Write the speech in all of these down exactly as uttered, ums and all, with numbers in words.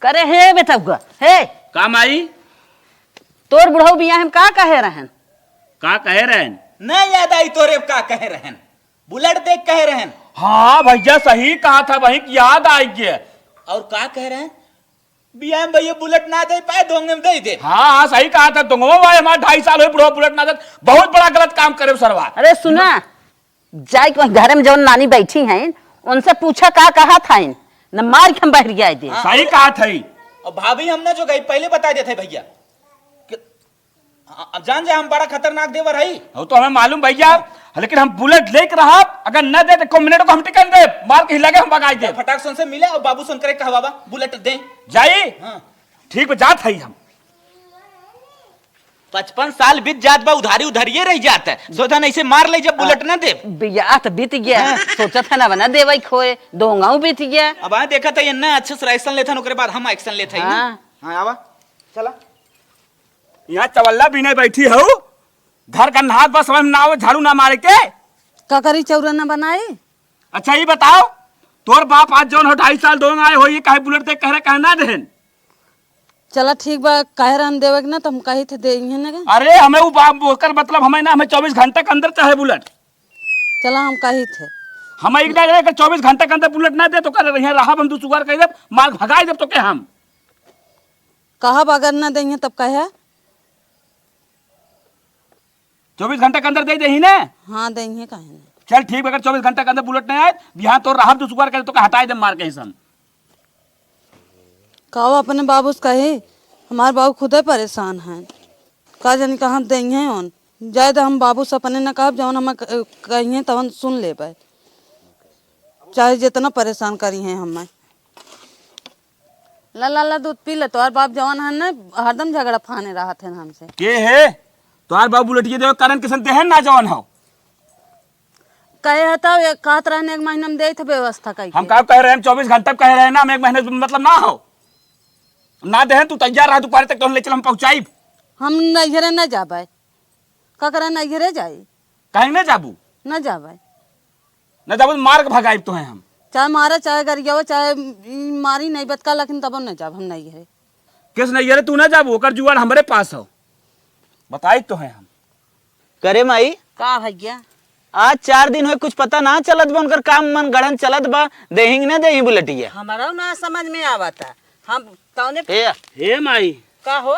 करे हे बेटउआ, हे। का माई? तोर बुढ़ऊ बियाह में का कहे रहन? का कहे रहन? ना याद आई तोरे का कहे रहन? बुलेट देख कहे रहन। हाँ भैया, सही कहा था, वही याद आई गया। और का कहे रहन? बियाह में भैया बुलेट ना दे पाए, दोंगे में दे दे। हाँ, हाँ, सही कहा था, दोंगवा भाई हमार ढाई साल होई बुढ़वा बुलेट ना दे, बहुत बड़ा गलत काम करे सरवा। अरे सुना, जाए के वहीं घरे में जौन नानी बैठी हैं, उनसे पूछा का कहा था इन, न मार के हम बहरिया दे। हाँ। सही कहा था ई। और भाभी हम ना जो गई, पहले बता देते भैया। कि-, अब जान जाए हम बड़ा खतरनाक देवर हई। वो तो हमें मालूम भैया, लेकिन हम बुलेट लेके रहब, अगर न दे तो कम मिनट को हम टिकन दे, मार के हिला के हम भगाई दे। फटाक से उनसे मिले और बाबू से उनकरे कहवावा, बुलेट दे। जाई? हाँ। ठीक बा, जात हई हम। पचपन साल बीत जात बा, उधारी उधारिये रह जात है। सोचन ऐसे मार ले जब बुलेट ना देब। बियाह तो बीत गया, हाँ। सोचत है ना बना देवे खोए, दोंगाऊ बीत गया। अब आ देखत है, इन्ना अच्छे से राइसन लेथन, ओकरे बाद हम एक्शन लेत हई ना। हाँ। हाँ, आवा, चला। यहाँ चवल्ला बीने बैठी हऊ, घर का नहात बा, समझ में ना आवे, झाड़ू ना मारे के। का करी, चौरा ना बनाई? अच्छा, ये बताओ, तोर बाप आज जौन हो ढाई साल दोंग आए हो, ये काहे बुलेट दे कह रहे, काहे ना देहन? चला ठीक बा, कहे रहन देवे के ना, तो हम कही थे दे इहे ना के। अरे, हमें वो बाप, ओकर मतलब हमें ना, हमें चौबीस घंटा के अंदर चाहे बुलेट। चला, हम कही थे। हम एक ना रहे कि चौबीस घंटा के अंदर बुलेट ना दे, तो कर रही है, रहा हम दू सुगार कह देब, मार भगाई देब तो के हम। कहब अगर ना देंगे तब कहे? चौबीस घंटा के अंदर दे देही ना? हाँ, देंगे, काहे ना। चल ठीक, अगर चौबीस घंटा के अंदर बुलेट नहीं आए, बिहान तोर रहब दू सुगार करे तो का हटाए दे मार के ऐसन। का वो अपने बाबू से कही? हमार बाबू खुदे परेशान हैं, का जानी कहाँ देंगे उन। जाए दे, हम बाबू से अपने न कहब, जवन हम क-, कहिए तवन सुन लेबे, चाहे जितना परेशान करी हैं हमें। ला, ला, ला, दूध पी ले। तोहार बाप जवन है ना, हरदम झगड़ा फाने रहत है हमसे। के है? तोहार बाप बुलेटिया देवे कारण किसन देहन ना जवन हो। कहे है तब एक कहत रहन एक महीना में देत है व्यवस्था कइके। हम का कह रहे हैं, हम चौबीस घंटा कह रहे हैं ना, हम एक महीने से मतलब ना हो। ना देहन, तू तैयार रह, दोपहर तक तो ले चल, हम पहुँचाइब। हम नैहरे न जाबे। का करे नैहरे जाई? काहे न जाबू? न जाबे। न जाबू तो मार के भगाइब तोहे हम। चाहे मारे, चाहे गरियावे, चाहे ई मारी नहीं बतका, लेकिन तबो न जाब हम नैहरे। किस नैहरे तू न जाबू? ओकर जुगाड़ हमरे पास हो, बताई तोहे हम। करे माई? का भैया? आज चार दिन होए, कुछ पता ना चलत बा, उनकर काम मन गढ़न चलत बा, देहिंग न देही बुलेटिया। हमरो ना समझ में आवता। हम तौने ए। हे माई। का हो?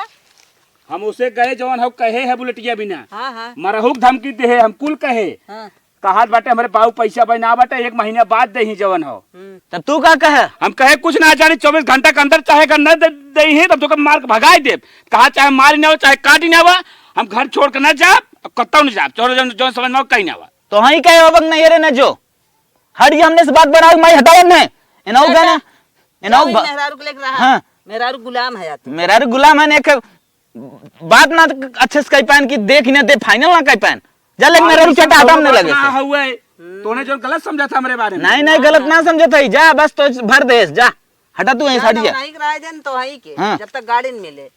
हम उसे गए जवन हो कहे है बुलेटिया बिना। हाँ, हाँ। मरहू के धमकी दे है, हम कुल कहे। हाँ। कहत बाटे हमरे बाबू पैसा भाई ना बाटे, एक महीना बाद देही जवन हो। हम्म। तब तू का कहे? हम कहे कुछ ना जानी, चौबीस घंटा के अंदर चाहे अगर न दे, देही तब तोके मार के भगाई देब। कहा चाहे मारी ना हो, चाहे काटी ना हो, हम घर छोड़ के ना जाब, कतौ ना जाब। चलो जौन, जौन समझ में हो, कहीं ना हो। तो हई कहे होबक नहीं रे न जो। हट ये हमने से बात बढ़ाओ, मैं हटावन है। इनाऊ बेटा, गाना, इनाऊ जाओ, बा-, मेहरारू के लेके रहा। हाँ। मेहरारू गुलाम है या तू। मेहरारू गुलाम है, एक बात ना अच्छे से कह पाएन कि देख ही ना दे, फाइनल ना कह पाएन। जा लेकिन मेहरारू चटा हटावन नहीं लगे ना से। हुए। हम्म। तोने जो गलत समझा था हमरे बारे में। नहीं, नहीं, गलत ना समझा था, जा बस तो भर देस, जा। हटा तू यहीं से, हट जा। नहीं कराए देन तो हई के, हाँ। जब तक गाड़ी न मिले।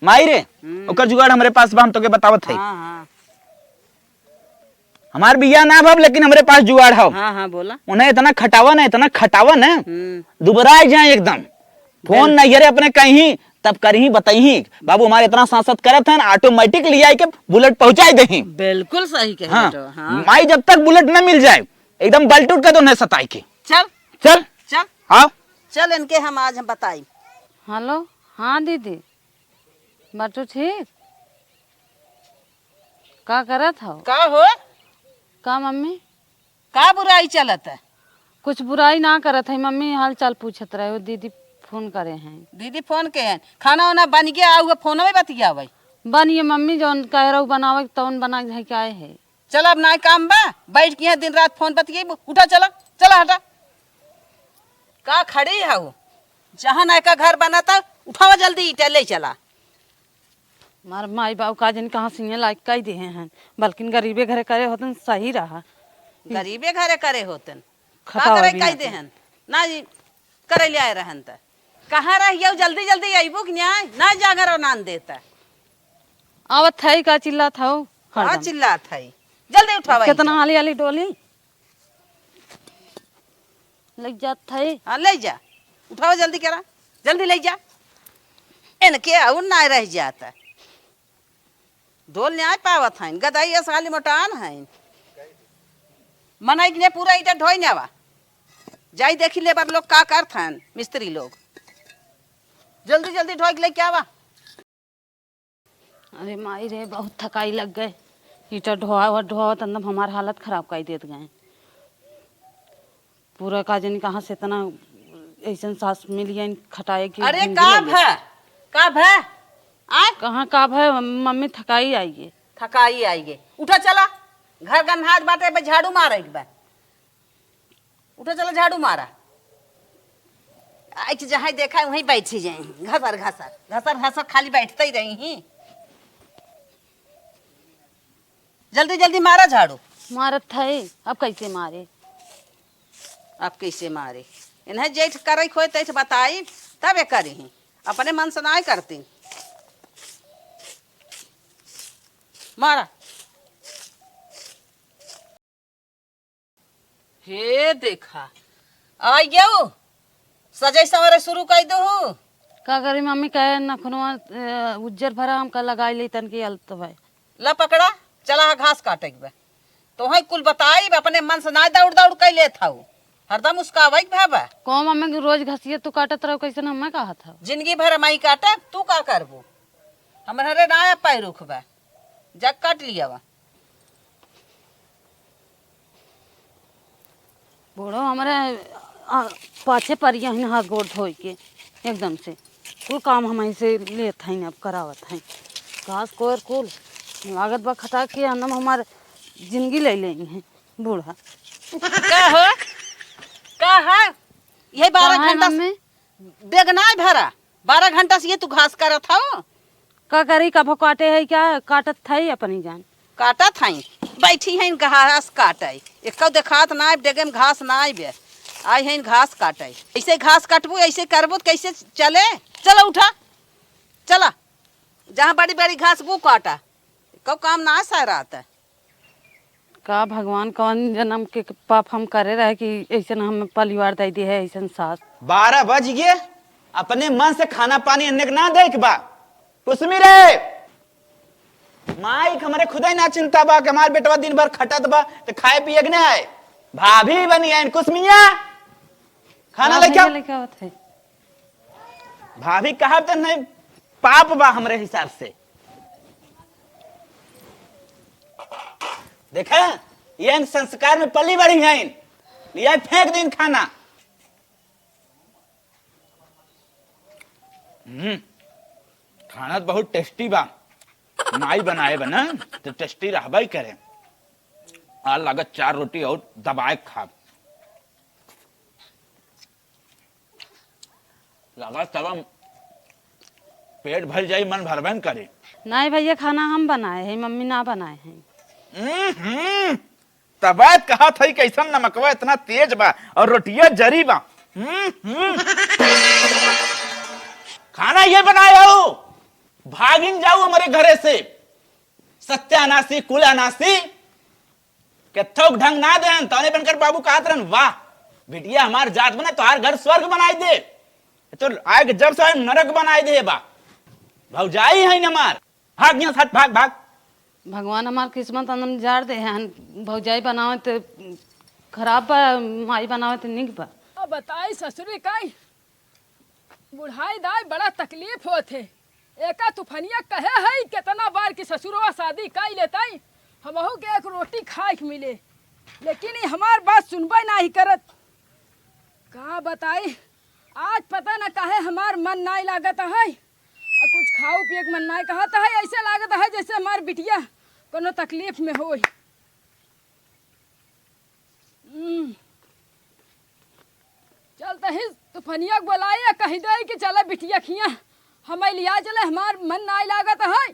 माई रे, हम्म। ओकर जुगाड़ हमरे पास बा, हम तोके बतावत है। हाँ, हाँ। हमार बियाह ना भव, लेकिन हमरे पास जुगाड़ हव। हाँ, हाँ, बोला। उन्हें इतना खटावा ना, इतना खटावा ना, हम्म। दुबराए जाए एकदम। फोन बिल- नहीं करे अपने कहीं, तब करही बतही, बाबू हमारे इतना सांसत करत हैं, ऑटोमेटिक ले आई के बुलेट पहुंचाई देही। बिल्कुल सही कहे हाँ। बेटो, हाँ। माई जब तक बुलेट न मिल जाए, एकदम बल्टूट कर दो उन्हें सताई के। चल। चल। चल। आओ। चल इनके हम आज हम बताई। हेलो, हाँ दीदी, बाटू ठीक? का करत हव? का हो? का मम्मी? का बुराई चलत है? कुछ बुराई ना करत है मम्मी, हाल चाल पूछत रहे हो, दीदी फोन करे हैं। दीदी फोन के हैं, खाना वाना बन गया, आऊ फोन में बतियावे। बनिए मम्मी, जौन कह रहो बनावे, तौन बना के आए है। चल अब नाय काम बा, बैठ के यहाँ दिन रात फोन बतियाई, उठा चला, चला हटा। का खड़ी है वो? जहाँ नयका घर बनता, उठावा जल्दी ईटा ले चला। हमार माई बाबू का जन कहाँ से लायक कई दिए हैं, बल्किन गरीबे घरे करे होतन सही रहा। गरीबे घरे करे होतन। का खतावा करे भी कई ना दे हैं? ना जी, करे ले आए रहन त। कहाँ रह गया जल्दी जल्दी अइबू कि न्याय? ना जागर नान देता। आवत है का चिल्लात हौ? का हरदम। चिल्लात है? जल्दी उठावा कितना इनका। हाली हाली डोली। लग जात है। हाँ, ले जा। उठावा जल्दी करा। जल्दी लइ जा, इनके अउर नाहीं रहि जात। ढोल नाहीं पावत हइन, गदई अस खाली मोटान हइन। मनई के ने पूरा ईटा ढोइ न आवा। जाई देखी लेबर लोग का करत हइन, मिस्त्री लोग। जल्दी जल्दी ढोइ के लइके आवा। अरे माई रे, बहुत थकाई लग गए। ईटा ढोआवत ढोआवत एकदम हमार हालत खराब कइ देत गए। पूरा का जानी कहाँ से इतना अइसन सास मिल गइन खटाए के अरे जिंदगी का ले ले। भा? का भा? आय? कहाँ का भा? मम्मी थकाई आइ गे। थकाई आइ गे। उठा चला। घर गन्हात बाटे, बे झाड़ू मारे के बा। उठा चला झाड़ू मारा। आइ के जहाँ देखा वहीं बैठी जाई। घसर घसर, घसर घसर खाली बैठते ही रही ही। जल्दी जल्दी मारा झाड़ू। मारत है, अब कइसे मारे? अब कइसे मारे? इन्हें जेठ करइ खोए तइठ बताई, तब ए करिहीं। अपने मन से नाहीं करती। मारा। हे देखा, आइ गयो। सजइ संवरइ सुरू कइ देहू। का करी मम्मी, कहे नखुनवा, ए, उज्जर भरा हमका लगाइ लेइ तनकी अलत भए। ला पकड़ा, चला हा घास काटे के बा। तोहई कुल बताइब, अपने मन से नाहीं दौड़ दौड़ कइ लेत हऊ। हरदम उसका अवइ के भा बा। कहो मम्मी कि रोज घसिया तू काटत रहू, कइसन हमें कहत हऊ? जिंदगी भर हमही काटब, तू का करबू? हमरे नाहीं अब पैर उखबा। जा काट लियावा। बूढ़ो हमरे, आ, पाछे परिया हइन हाथ गोड़ धोइ के एकदम से। कुल काम हमहीं से लेत हइन, अब करावत हइन। घास कोर कुल लागत बा खटा के, एकदम हमार जिंदगी लइ लेइहैं बूढ़ा। का हो? का है? यही बारह कहाँ है घंटा से मम्मी? डेग नाहीं भरा, बारह घंटा से ये तू घास करत हौ। का करी, कभो काटे है क्या, काटत है अपनी जान। काटत है, बैठी है घास काटे, एको देखात नाहीं, डेगे में घास नाहीं बे, आई है घास काटे। ऐसे घास कटबू, ऐसे करबू तो कैसे चले? चला उठा, चला, जहाँ बड़ी बड़ी घास बू काटा, एको काम नाहीं सारा आता। का भगवान, कौन जन्म के पाप हम करे रहे कि ऐसन हमें परिवार दे दिए है, ऐसन सास। बारह बज गए, अपने मन से खाना पानी अन्ने के ना देख बा। कुसुमी रे, माई के हमरे खुदे ना चिंता बा कि हमार बेटवा दिन भर खटत बा, तो खाए पिए के ना आए। भाभी बनी आइन कुसुमिया, खाना हाँ लेके भैया, आओ। लेके आवत है। भाभी कहब त नहीं, पाप बा हमरे हिसाब से। देखा, ये संस्कार में पली बड़ी हैं, लिया फेंक दिन खाना। हम्म, खाना तो बहुत टेस्टी बा, माई बनाए बा ना, तो टेस्टी रहबा ही करे। आ लागत चार रोटी और दबाए खाब। लगा तब पेट भर जाई, मन भरबे न करी। नहीं भैया, खाना हम बनाए हैं, मम्मी ना बनाए हैं। हम्म, तब कहत है कैसन नमकवा इतना तेज बा और रोटिया जरी बा। हम्म, हम्म। खाना ये बनाए हो, भागिन जाऊ हमरे घरे से, सत्यानाशी कुलानाशी। केथौक ढंग ना देहन, तौने बनकर बाबू कहत रहन, "वाह, बिटिया हमार जात बने, तोहार घर स्वर्ग बनाई दे। तो आए के जब से आए नरक बनाई दे बा। भौजाई है न हमार। भाग यहाँ से, हट, भाग, भाग।" भगवान हमार किस्मत अंदर जार दे हैं, भौजाई बनावे तो खराब बा, माई बनावे तो निक बा। अब बताई ससुरी काई, बुढ़ाई दाई बड़ा तकलीफ होत है। एका तूफनिया कहे है केतना बार कि ससुरवा शादी काई लेताई, हमहू के एक रोटी खाए के मिले, लेकिन ई हमार बात सुनबे नाहीं करत। का बताई, आज पता न काहे हमार मन नाहीं लागत है, आ कुछ खाऊ पिए के मन नाहीं कहत है। ऐसे लागत है जैसे हमार बिटिया कोनो तकलीफ में होई। हम्म। चल तही तूफनिया के बोलाई आ कहि दे कि चले बिटिया खिया, हमें लिया चले, हमार मन नाहीं लागत है।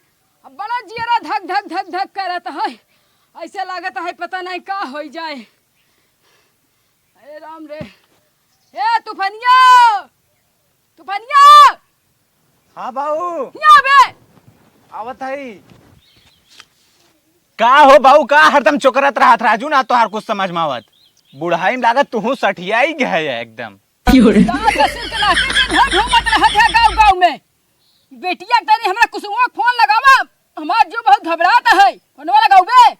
अब बड़ा जियरा धक धक धक धक करत है, ऐसे लागत है पता नाहीं का होइ जाए। अरे राम रे, ए तूफनिया, तूफनिया! हाँ बाऊ। हियाँ बे। आवत हई। का हो बाऊ, का हरदम चोकरत रहत राजू, ना तोहार कुछ समझ में आवत। बुढ़ाई में लागत तुहू सठियाई गए है एकदम। का ससुर के लाते दिन भर घूमत रह बेटिया के तनी हमरा कुसुमवा के फोन लगावा, हमार जीव बहुत घबरात है। फोनवा लगाउबे?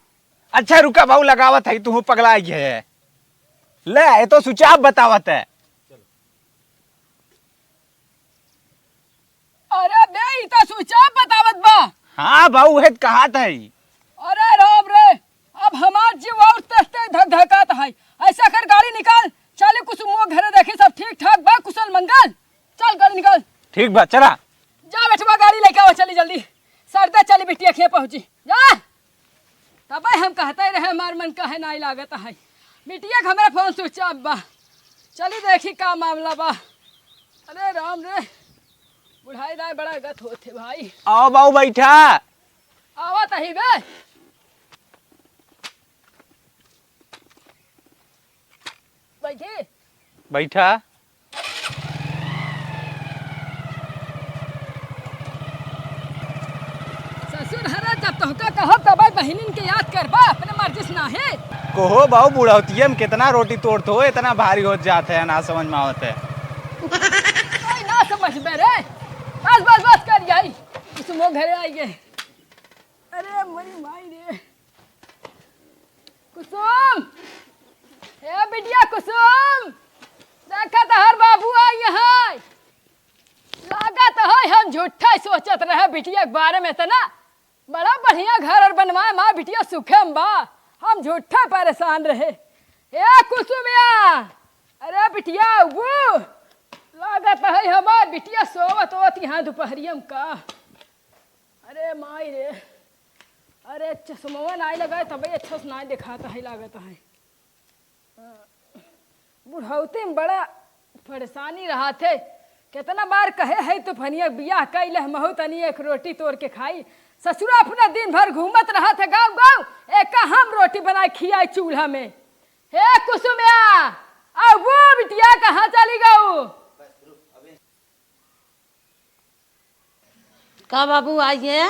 अच्छा रुका बाऊ, लगावत है, तू पगला गए है। ले, ये तो switch off बतावत है। अरे बे, ई तो switch off बतावत बा। हाँ बाऊ, है कहा था ही। अरे राम रे, अब हमार जीव और तेज तेज धक धकात है। ऐसा कर गाड़ी निकाल, चली कुसुमवा घरे देखी सब ठीक ठाक बा, कुशल मंगल। चल गाड़ी निकाल। ठीक बा, चला। जा बेटवा, गाड़ी लेके आवा, चली जल्दी। सरदा चली बिटिया के पहुँची। जा। तबे हम कहते रहे, हमार मन काहे नाई लागत है। बिटिया के हमरा फोन switch off बा। चली देखी का मामला बा। अरे राम रे, बुढ़ाई दाई बड़ा गत होत है भाई। आओ बाऊ बैठा। आवत ही बे। बैठी। बैठा। ससुर हरा, जब तोहका कहब तब बहिनिन के याद करबा, अपने मर्जी से नाहीं। कोहो बाऊ, बुढ़ौतिये में कितना रोटी तोड़त हो, इतना भारी होत जात है, ना समझ में आवत है। कोई ना समझ में रे। बस, बस, बस कर जाई। कुसुमो घरे आई है। अरे मोरी माई रे। कुसुम, ए बिटिया कुसुम, देखा तोहर बाबू आई है। लागत है हम झूठा ही सोचत रहे बिटिया के बारे में, इतना बड़ा बढ़िया घर और बनवाए, माँ बिटिया सुखे में बा, हम झूठा परेशान रहे। ए कुसुमिया, अरे बिटिया, वो लागत है हमार बिटिया सोवत होत यहाँ दुपहरिया में का। अरे माई रे, अरे चश्मवा नाई लगाए तबे अच्छा से नाई देखात है, लागत है। बुढ़ौती में बड़ा परेशानी रहत है। कितना बार कहे है तूफनिया बियाह कइले, हमहू तनी एक रोटी तोड़ के खाई। ससुरा अपना दिन भर घूमत रहत है गाँव गाँव, एका हम रोटी बनाए खियाई चूल्हा में। हे कुसुमिया, आ वो बिटिया कहाँ चली गऊ? का बाबू, आइए,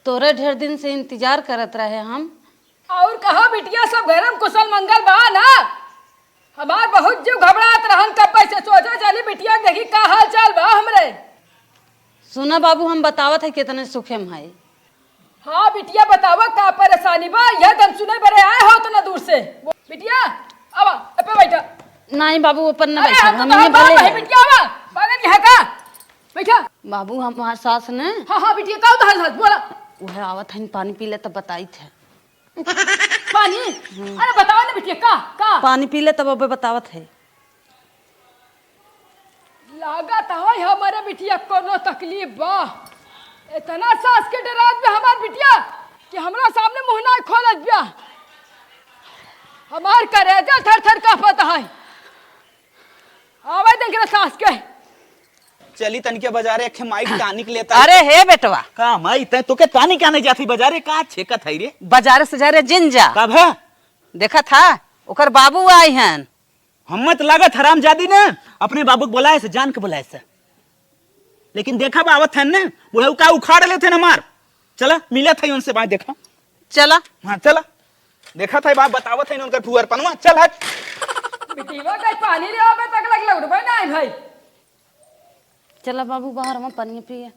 तोरे ढेर दिन से इंतजार करत रहे हम। और कहा बिटिया, सब घर में कुशल मंगल बा ना? हमार बहुत जीव घबरात रहन, कब से सोचा चली बिटिया के देखी का हाल चाल बा हमरे। सुना बाबू, हम बतावत है कितने सुखे में है। हाँ बिटिया, बतावा का परेशानी बा? यह तो हम सुने बरे आए हो उतना दूर से। बिटिया, आवा, ए पे बैठा। नहीं बाबू, ऊपर न अरे, बैठा, हम तो हम तोहार ये बाप भले है, हैं। बिटिया, आवा, पागल यहाँ का? बैठा। बाबू, हमार सास ने हाँ, हाँ बिटिया, का उधार सास बोला? वह आवत हन, पानी पी ले तब बताई थे। पानी? हम्म। अरे बतावा ना बिटिया, का, का? पानी पी ले तब अबे बतावत है। लागत है हमरे बिटिया कोनो तकलीफ बा। इतना सास के डरात बा हमार बिटिया कि हमरा सामने मुँह ना खोलत बा। हमार करेजा थर थर कांपत है। आवे दे एकरा सास के। चली तनिके बाजारे एक ठे माई के tonic लेता। अरे हे बेटवा। का माई, तै तोके tonic आने जाती बाजारे, का छेकत है रे? बाजारे से जा रे जिन जा। का भा? देखत हा, ओकर बाबू आई हन। हम्मत लागत हरामजादी ने अपने बाबू के बोलाए से, जान के बोलाए से। लेकिन देखा बा आवत है ने, बुढ़ऊ का उखाड़ लेते हैं हमार। चला, मिलत है उनसे बात, देखा। चला। हाँ, चला। देखा था बाप बतावत है उनकर फुअर पनवा, चल हट। बिटिया का पानी ले आवे तक लग लग भाई ना भाई। चला बाबू, बाहर में पानी पिए।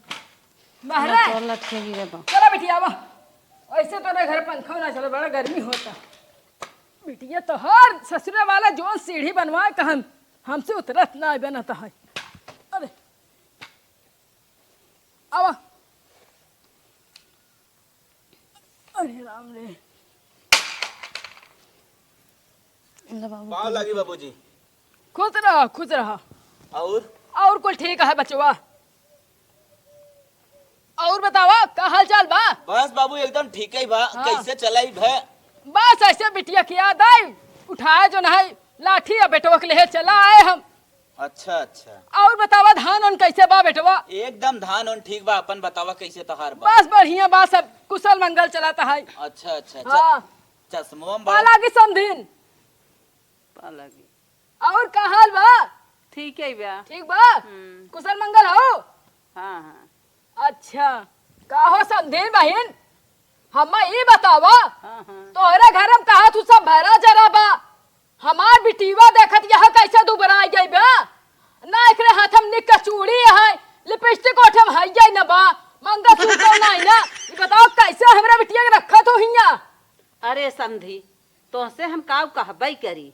बाहर ना है? तो लटके गिरे बा। चला बिटिया, आवा। ऐसे तो ना घर पंखा ना चले, बड़ा गर्मी होता। बिटिया तोहार ससुरे वाला जोन सीढ़ी बनवाए कहन, हमसे उतरत ना बनत है। अरे, आवा। अरे राम रे। ले बाबू, पाँव लागी बाबूजी। खुश रहा, खुश रहा। और? और कुल ठीक है बचवा। और बतावा, का हाल चाल बा? बस बाबू, एकदम ठीक है बा। हाँ। कैसे चलाई भे? बस ऐसे बिटिया की याद आई, उठाए जो नहीं, लाठी या बेटवा के लिए चला आए हम। अच्छा, अच्छा। और बतावा, धान उन कैसे बा बेटवा? एकदम धान उन ठीक बा, अपन बतावा कैसे तोहार बा? बस बढ़िया बा, सब कुशल मंगल चलत है। अच्छा, अच्छा। हाँ। च-, चश्मवा में बा। पाला की समधिन। पाला की। और का हाल बा? ठीक है बा। ठीक बा? हम्म। कुशल मंगल हो? हाँ, हाँ। अच्छा, का हो समधिन बहिन, हम्मा ई बतावा, हाँ, हाँ। तोहरे घर में कहा तू सब भरा जरा बा, हमार बिटिया देखत यह कैसे दुबराई गई बा? ना एकरे हाथ में निक चूड़ी है, लिपस्टिक ओठे समधी, तोहसे हम काउ कहबइ करी,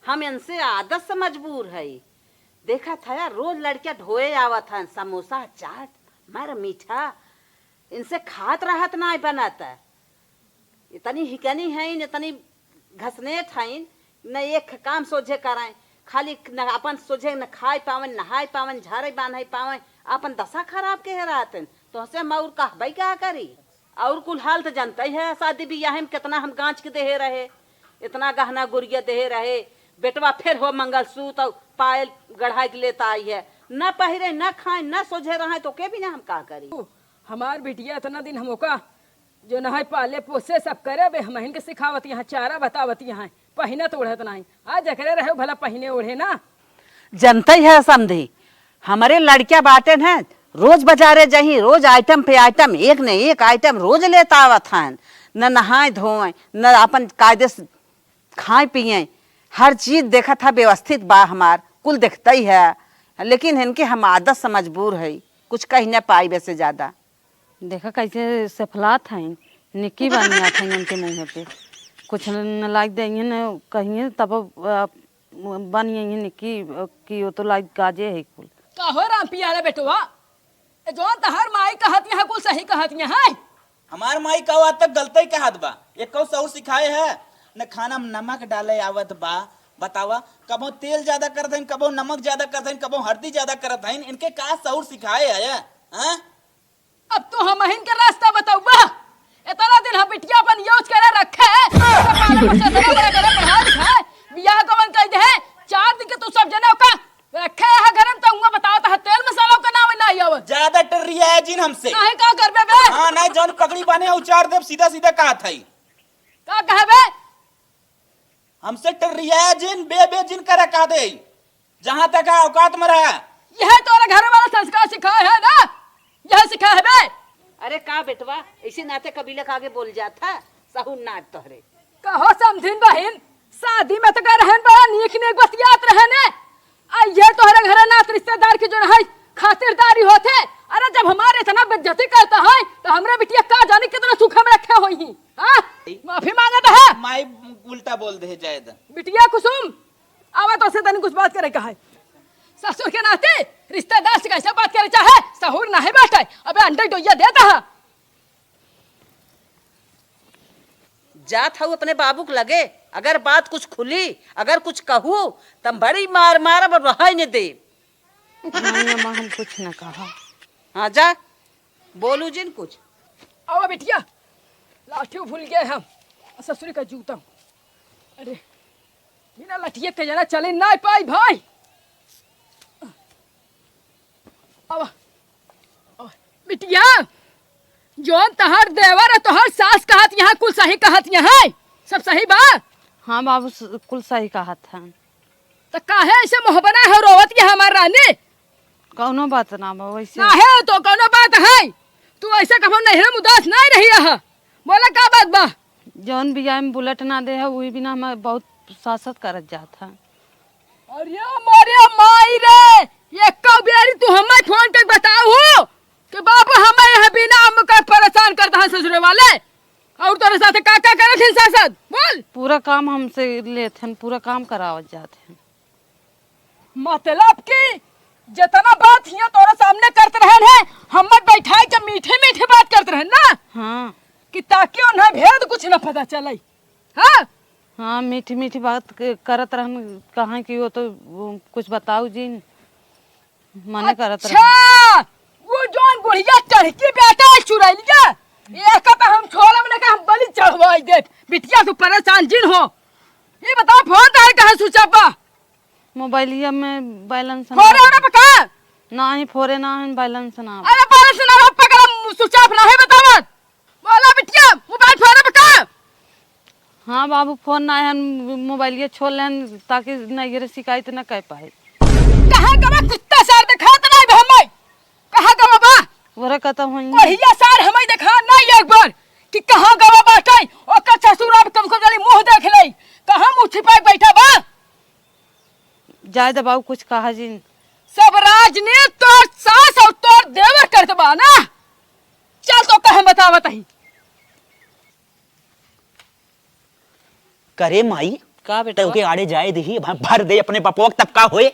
हम इनसे आदत से मजबूर हई। देखत हया, रोज लड़किया ढोए आवत हन, समोसा, चाट, मर मीठा, इनसे खात रहत नाहीं बनत। इतनी हिकनी हइन, इतनी घसनेट हइन, न एक काम सोझे करइँ, खाली न अपन सोझे न खाइ पावइँ, नहाइ पावइँ, झारइ बान्हइ पावइँ, अपन दसा खराब केहे रहत हइन। तोहसे हम अउर कहबइ का करी? अउर कुल हाल त जनतइ ह, सादी बियाहे में केतना हम गाँच के देहे रहे, एतना गहना गुरिया देहे रहे, बेटवा फेर हो मंगलसूत्र अउर पायल गढ़ाइ के लेत आई ह, न पहिरे, न खाइ, न सोझे रहइ, त ओके बिना हम का करी? हमार बिटिया एतना दिन हम ओका जउन है पाले पोसे सब करे, अबे हमहिन के सिखावत यहाँ, चारा बतावत यहाँ, पहिनत ओढ़त नाहीं। आ जेकरे रहे भला पहिने ओढ़े ना। जनतइ ह समधी, हमरे लड़किया बाटेन हैं, रोज बजारे जइहीं, रोज item पे item, एक न एक item रोज लेत आवत हन। न नहाइ धोवइँ, न अपन कायदे से खाइ पियइँ, हर चीज देखत ह, व्यवस्थित बा हमार, कुल देखतइ ह, लेकिन इनके हम आदत से मजबूर हई, कुछ कहि न पाइब एसे ज्यादा। देखा कइसे सेफलात हइन, निक्की बनियात हइन उनके मुँहे पे। कुछ न लाइक देइहें न कहिहें तब, अ, बनियइहें निक्की, अ, कि ओ तो लाइक गाजे है कुल। का हो राम पियाला बेटवा, ए जउन तहार माई कहत यहाँ कुल सही कहत यहाँ है? हमार माई का आज तक गलतइ कहत बा, एक्कउ सउर सिखाए है, न खाना में नमक डाले आवत बा। बतावा, कबहुँ तेल ज्यादा करत हइन, कबहुँ नमक ज्यादा करत हइन, कबहुँ हरदी ज्यादा करत हइन, इनके का सउर सिखाए है, हाँ? अब तू हमहिन के रास्ता बतउबा। एतना दिन हम बिटिया अपन use करे रखे, ओकर पालन पोषण एतना बड़ा करे, पढ़ाए लिखाए, बियाह गवन कइ देहे, चार दिन के तू सब जने ओका रखे ह घर में, त उहाँ बतावत ह तेल मसाला ओका नाव नाहीं आवत। ज्यादा टर्रिया जिन हमसे। नाहीं का करबे बे? हाँ, नाहीं, जउन पगड़ी बान्हे उचार देब, सीधा सीधा कहत हई। का कहबे? हमसे टर्रिया जिन, बे बे जिन करा कह दे। जहाँ तक है औकात में रहा। यह तोरे घर वाला संस्कार सिखाए है ना, यह सिखाए है बे। अरे का बेटवा, ऐसे नाते कबीला के आगे बोल जात ह, सहूर ना तोहरे। कहो समधिन बहिन, शादी में तो गए रहन बड़ा नीक नीक बतियात रहन, आ ये तोहरे घरे नात रिश्तेदार के जउन है खातिरदारी होत है। अरे जब हमार एतना बेइज्जती करत है तो हमरे बिटिया का जानी केतना सुख में रखे होइहीं। हाँ? माफी माँगत है। माई उल्टा बोल दे जायद। बिटिया कुसुम, आवा तोसे तनी कुछ बात करे का है। ससुर के नाते रिश्तेदार से कइसे बात करे चाहे, सहूर नाहीं बाटे। अबे अंडे डोइया देत ह। जात हऊ अपने बाबू के लगे, अगर बात कुछ खुली, अगर कुछ कहू, त हम बड़ी मार मारब, अब रहइ न देब। नहीं अम्मा, हम कुछ न कहा। हाँ, जा, बोलू जिन कुछ। आवा बिटिया, लाठी भूल गए हम, ससुरी का जूता। अरे, बिना लठिए के जना चले नाहीं पाई भाई। अब, अब, बिटिया, जउन तहार देवर है, तोहर सास कहत यहाँ कुल सही कहत यहाँ, सब सही बा? हाँ बाबू, स-, कुल सही कहत हैं। त काहे ऐसे मुँह बनाए हो रोवत यहाँ हमार रानी? कउनो बात ना बा वैसे। नाहीं तो कउनो बात है, तू ऐसे कभो नैहरे में उदास नाहीं रही है। बोला का बात बा? जउन बियाह में बुलेट ना दे है, वही बिना हमें बहुत सासत करत जात है। अरे मोरे माई रे, एक्कउ बेरी तू हमें फोन कइ बताउ हो कि बाबू हमें यह बिना हमका परेशान करत हैं ससुरे वाले। अउर तोरे साथे का का करत हैं सासत? बोल। पूरा काम हमसे लेत हैं, पूरा काम करावत जात हैं। मतलब कि जेतना बात हियाँ तोरे सामने करत रहन हैं, हमें बैठाइ के मीठी मीठी बात करत रहन ना? हाँ। कि ताकि उन्हें भेद कुछ न पता चले। हाँ? हाँ, मीठी मीठी बात क-, करत रहन, कहाँ कि वो तो, वो कुछ बताउ जिन, मने करत रहन। अच्छा, वो जउन बुढ़िया चढ़की बेटा है चुरैलिया, एका त हम छोड़ब ना कि हम बलि चढ़वाइ देब। बिटिया तू परेशान जिन हो। ई बताउ फोन काहे, काहे switch off बा? मोबाइलिया में balance ना फोरे बा। ना बका? नाहीं, फोरे ना है, balance ना बा। अरे balance ना बा, पकड़ा, switch off नाहीं बतावत। बोला बिटिया, मोबाइल फोरे बका? हाँ बाबू, फोन ना है, मोबाइलिया छोड़ लेन, ताकि नैहरे शिकायत ना कर पाए। कहाँ गवा कुत्ता सार देखात नाहीं बा हमें? कहाँ गवा बा? ओरे कतौ होई। बढ़िया सार हमें देखा नाहीं एक बार कि कहाँ गवा बाटे, ओकर ससुर अब कम से कम मुँह देख ले, कहाँ मुँह छिपाए बैठा बा? जाए दे बाबू, कुछ कहा जिन। सब राजनीति तोर सास अउर तोर देवर करत बा ना। चल तोका हम बतावत ही। करे माई, का बेटवा? तोके आड़े जाए देही, भ-, भर दे अपने बपवा के, तब का होए?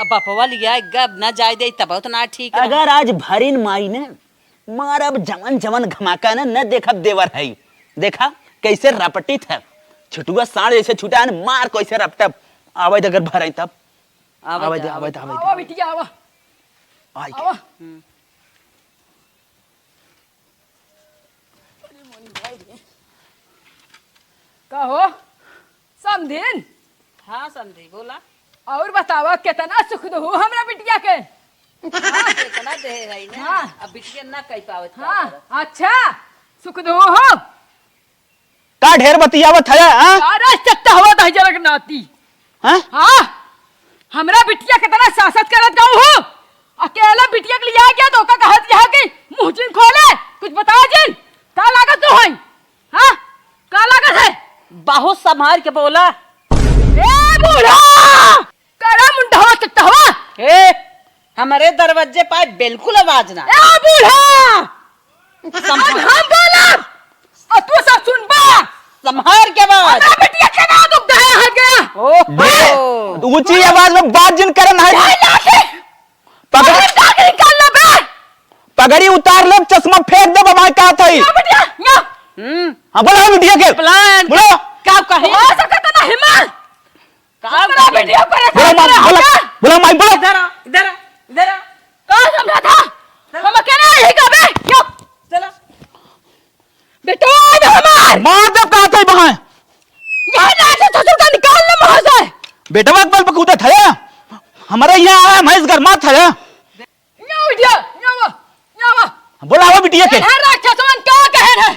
अब बपवा लिया गब ना जाए दे, तब तो ना ठीक रहा। अगर आज भरिन माई ने, मार अब जवन जवन घमाका न, न देखब देवर है। देखा कैसे रपटित है, छुटुआ साँड़ जैसे छुटा है न, मार कैसे रपटब। आवे दे अगर भराई तब। आवे आवे दे, दे, आवे आवे दे, दे। आवे दे। आवा बिटिया, आवा। आई के। आवा। हम्म। अरे मोनी भाई रे। का हो? समधिन? हाँ समधी, बोला। और बतावा, केतना सुख दहू हमरा बिटिया के? हाँ, केतना देहे है ना। हाँ। अब बिटिया ना कह पावत का हाँ, करत। अच्छा, सुख दहू हो। का ढेर बतियावत है, हाँ? अरे चत्ता हुआ दही जरक नाती। हाँ? हाँ, हमरा बिटिया केतना सासत करत गाँव हो। अकेला बिटिया के लिया गया तो ओका कहत यह कि मुँह जिन खोले, कुछ बता जिन। का लागत तो है? हाँ? का लागत है? बहुत संभाल के बोला। ए बूढ़ा! करा मुंडवा चट्टहवा। ए, हमरे दरवाजे पाए बिल्कुल आवाज ना। ए बूढ़ा! संभाल। अब हम बोलब, और तू सब सुनबा। संभाल के बात। हमरा बिटिया के ना दुख दे हट गया। ओहो। ए, ऊंची आवाज में बात जिन करन है। ए लाठी। पगड़ी, पगड़ी निकाल ले बे। पगड़ी उतार ले, चश्मा फेंक दे, बमाई का थई। या बिटिया, या। हम्म। हाँ, बोला बिटिया के। Plan। बोला। का कहे? हो सकता ना हिम्मत। का हमरा कहे? बिटिया परेशान बोला माई, करे बोला, हटा। बोला माई, बोला। इधर आ, इधर आ, इधर आ। का समझा था? चल। हम अकेले यही का बे? यो। चला। बेटवा, आज हमार। मार दे, का थई बहाए। यही लाठी ससुर का निकाल ले मुँह से। बेटवा के बल पे कूदत है। हमारे यहाँ आया, भैंस गरमात है। न्या बिटिया, न्या वा, न्या वा। बोलावा बिटिया के। ए, राक्षसवन का कहन है?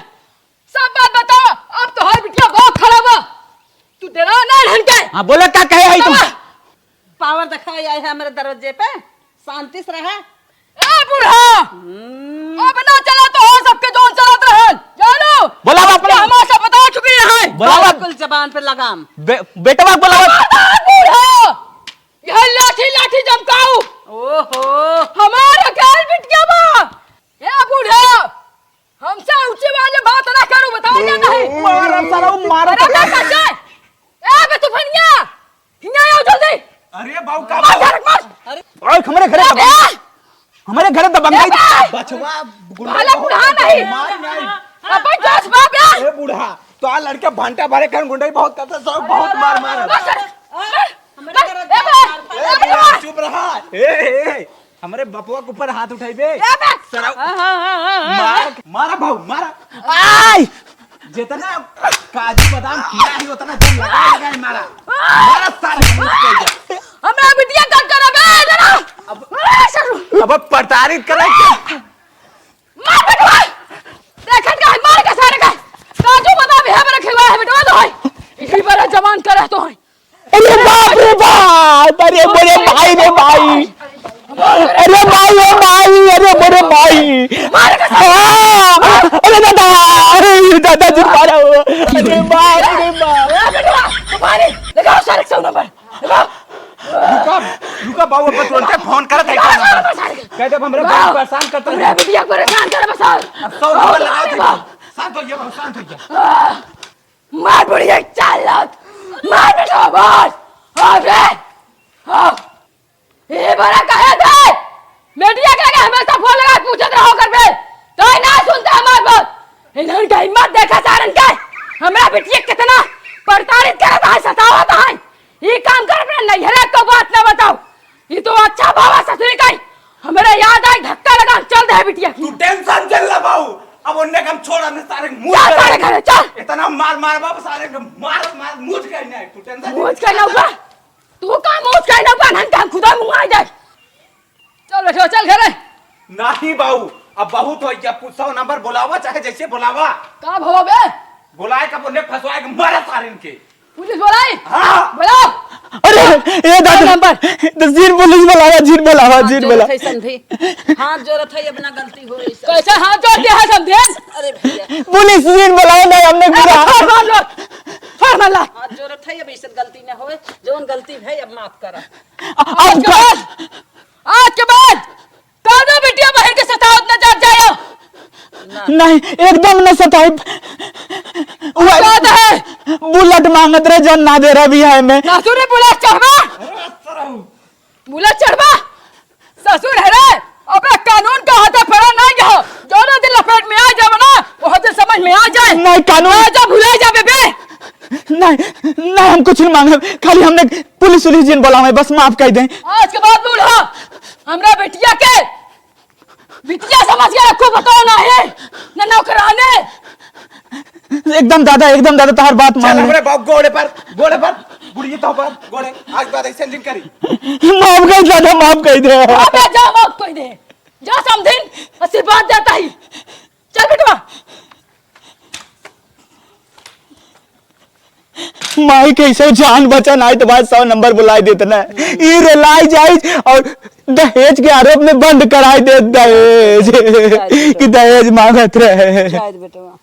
सब बात बतावा। अब तोहार बिटिया बहुत खराब बा। तू डरा ना रहन के। हाँ, बोला का कहे है तू? बतावा। Power दिखावे आए हैं हमरे दरवाजे पे। शांति से रहा। ए बूढ़ा! हम्म। अब ना चला तो हो सबके जौन चलत रहन। जानो? बोलावा अपने। हमार सब बता चुकी है। बोलावा। बिल्कुल जबान पे लगाम। बे-, बेटवा बोलावा। खबरदार बूढ़ा! यह लाठी, लाठी चमकाऊ। ओहो। हमार अकेल बिटिया बा। ए बूढ़ा, हमसे ऊंची आवाज में बात ना करू, बताओ क्या नहीं? मारा सारा, मारा अरे सारा। ना बचे। ए बे तूफनिया, हिया आओ जल्दी। अरे बाबू का मार, बाबू? झड़क मार। अरे। ओए, हमरे घरे ए दबंग-, बे। हमरे घरे दबंग ए आई। बे। बचवा गुंडा भला बहुत बूढ़ा करता है, नहीं। मार नहीं। अब बस बाप रे। ए बूढ़ा, तो आ लड़के भंटा भरे खन गुंडई बहुत करता, सब बहुत मार मार। बस, बस, हमरे घर ए, ए, ए, बे, बे। चुप रहा। ए, ए, ए, हमरे बपवा के ऊपर हाथ उठाइबे। ए, बे। सरऊ। हाँ, हाँ, हाँ, हाँ, हाँ। मार, मारा भाऊ, मारा। आय! जितना काजू बादाम किया है, उतना जन लगा लगा है मारा। मारा साले मुंह पे जा। हमरा बिटिया का करबे, जरा। अब, ए, सरऊ। अब प्रताड़ित करे के। मार बेटवा। देखत का है, मार के सारे का। काजू बादाम है, बड़ा खिलवा है, बेटवा तो है। इसी बड़ा जवान करे तो है। अरे बाप रे बाप, अरे मेरे भाई रे भाई, अरे भाई रे भाई, अरे मेरे भाई। हाँ, अरे दादा, अरे दादा जी मारा हो। अरे बाप रे बाप। ए बेटवा, तुम्हारे लगाओ सारे सौ नंबर, लगाओ। रुका, रुका बाबू, अब तुरंते फोन करत है, कौन नंबर? कह दे, हमरे बहुत परेशान करता है। हमरे बिटिया परेशान करे बस। अब सौ नंबर लगाओ, शांत हो जा बाबू, शांत हो जा। मार बुढ़िया चाल लात। मार बेटा, मार। हाँ बे। हाँ। ये बड़ा कहे थे। मीडिया के लगे हमेशा फोन लगा के पूछत रहो कर बे। तो ही ना सुनते हमार बात। इन्हन के हिम्मत देखा सारन के। हमरा बिटिया कितना प्रताड़ित करत है, सतावत है। ये काम कर अपने नैहरे को बात ना बताओ। ये तो अच्छा बाबा ससुरी का ही। हमरे याद आई धक्का लगा, चल दे बिटिया की। तू tension चल ना बाबू। अब उनने के हम छोड़, हमने सारे मुंह चल कर सारे घरे, चल। इतना मार मार बाबू, सारे के मार मार मुझ गए नहीं। तू tension मुझ गए ना हुआ। तू का मुझ गए ना हुआ, नन का खुदा मुंह आ जाए। चल बेटवा, चल घरे। नहीं बाबू, अब बहुत हो गया। सौ नंबर बुलावा, चाहे जैसे बुलावा। का भवा बे? बुलाए का उनने फंसवाए के मारा सारे इनके। पुलिस बोलाई? हाँ। बोलाओ। अरे, ए दादा। नंबर। तो जिन पुलिस बोलावा, जिन बोलावा, हाथ जिन जोड़त बोला। है समधी। हाथ जोड़त है, अब ना गलती होई। कैसे हाथ जोड़ दिया है समधी? अरे भैया। पुलिस जिन बोलावा, नहीं, हमने अरे गिरा। छोड़ मार लो। छोड़ मार ला। हाथ जोड़त है, अब ऐसे गलती ना होए। जौन गलती है, अब माफ करा। आज के बाद, आज के बाद कौनो बिटिया बहन के सतावत न जात जायो। ना। नहीं, एकदम न सताई। वो याद है? बुलेट मांगत रहे, जन ना दे रहा बियाह में। ससुर रे, बुलेट चढ़बा? बुलेट चढ़बा? ससुर है रे, अबे कानून का हाथे पड़ा ना गया। जौना दिन लपेट में आ जावे ना, वह दिन समझ में आ जाए। नहीं, कानून आ जा, भुला जा बेबे। नहीं, नहीं, हम कुछ नहीं मांगे, खाली हमने पुलिस उलिस जिन बोलावे, बस माफ कर दें। आज के बाद बूढ़ा हमरा बिटिया के बिटिया समझ के रखो, बताओ ना है, न नौकराने। एकदम दादा, एकदम दादा, तोहार बात चल मान ले। हमरे बाप गोड़े पर, गोड़े पर, बुढ़िया तो पर, गोड़े, आज बाद ऐसे जिन करी। माफ कर दादा, माफ कर दे। अबे जा माफ कर दे, जा समधिन, आशीर्वाद देता ही। चल बेटवा। माई कैसे जान बचा, नाई तो बात सौ नंबर बुलाई देत ना। ई रेलाई जाई और दहेज के आरोप में बंद कराई देत दहेज। कि दहेज मांगत रहे। शायद बेटवा।